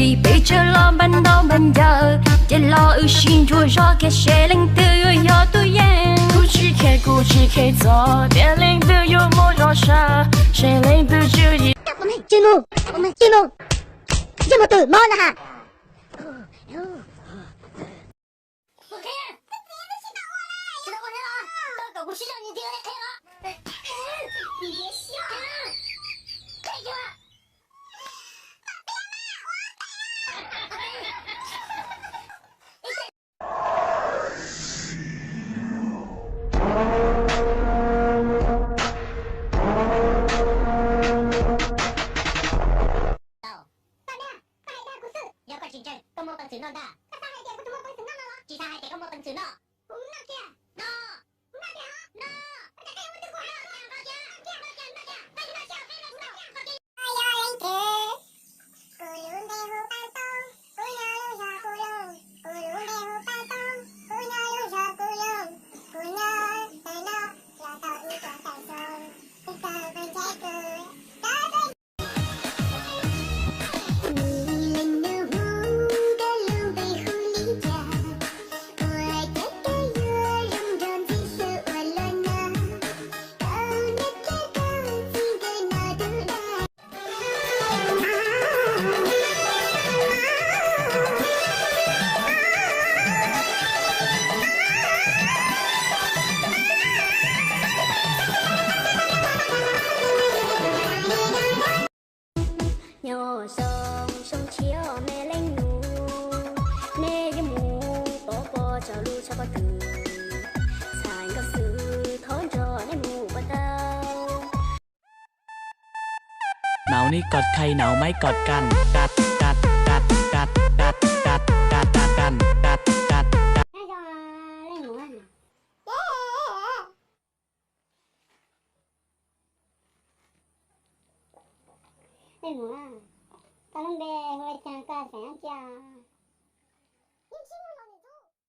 Peb tsev los npaj ntau npaj ncawv, ces los wb sib ntsuas zog kiag seb leej twg yuav yog tub yeej. Kuv tsis kheev, kuv tsis kheev txog tias leej twg yuav muaj zog sab, seb leej twg tswv yim. Tsis mus, tsis mus, tsis mus twm mob na ha. Koj dag, koj hais dag kuv xwb. Yog koj tsis ntseeg, koj muaj peev xwm noj ntag. Koj xav hais tias kuv tsis muaj peev xwm noj no los? Tsis xav hais tias koj muaj peev xwm noj. Kuv noj kiag. No. Kuv noj kiag os. No. Koj tias koj yuav muaj twg kuv hais no. Noj kiag, noj kiag, noj kiag. Koj yuav noj kiag, koj yuav noj kiag. Kuv lub npe hu Paj Toob, kuv nyob lub zos Kuv Loos. Kuv lub npe hu Paj Toob, kuv nyob lub zos Kuv Loos. Kuv nyob ntawm no los tau ib cov tawm xoo, ib cov pes ntshai kws, cov pes Nyob zoo zoo tshiab me leej nus, nej yuav mus pov pob rau lub tshav pob kws, txhais nkauj xwb thov nrog nej mus pov tau. Nau nib kos khai nau maib kos kan, kat kat kat kat kat kat kat kat kan, kat kat kat. Leej muam, koj lub npe hu ua cas, koj xeem dab tsi os?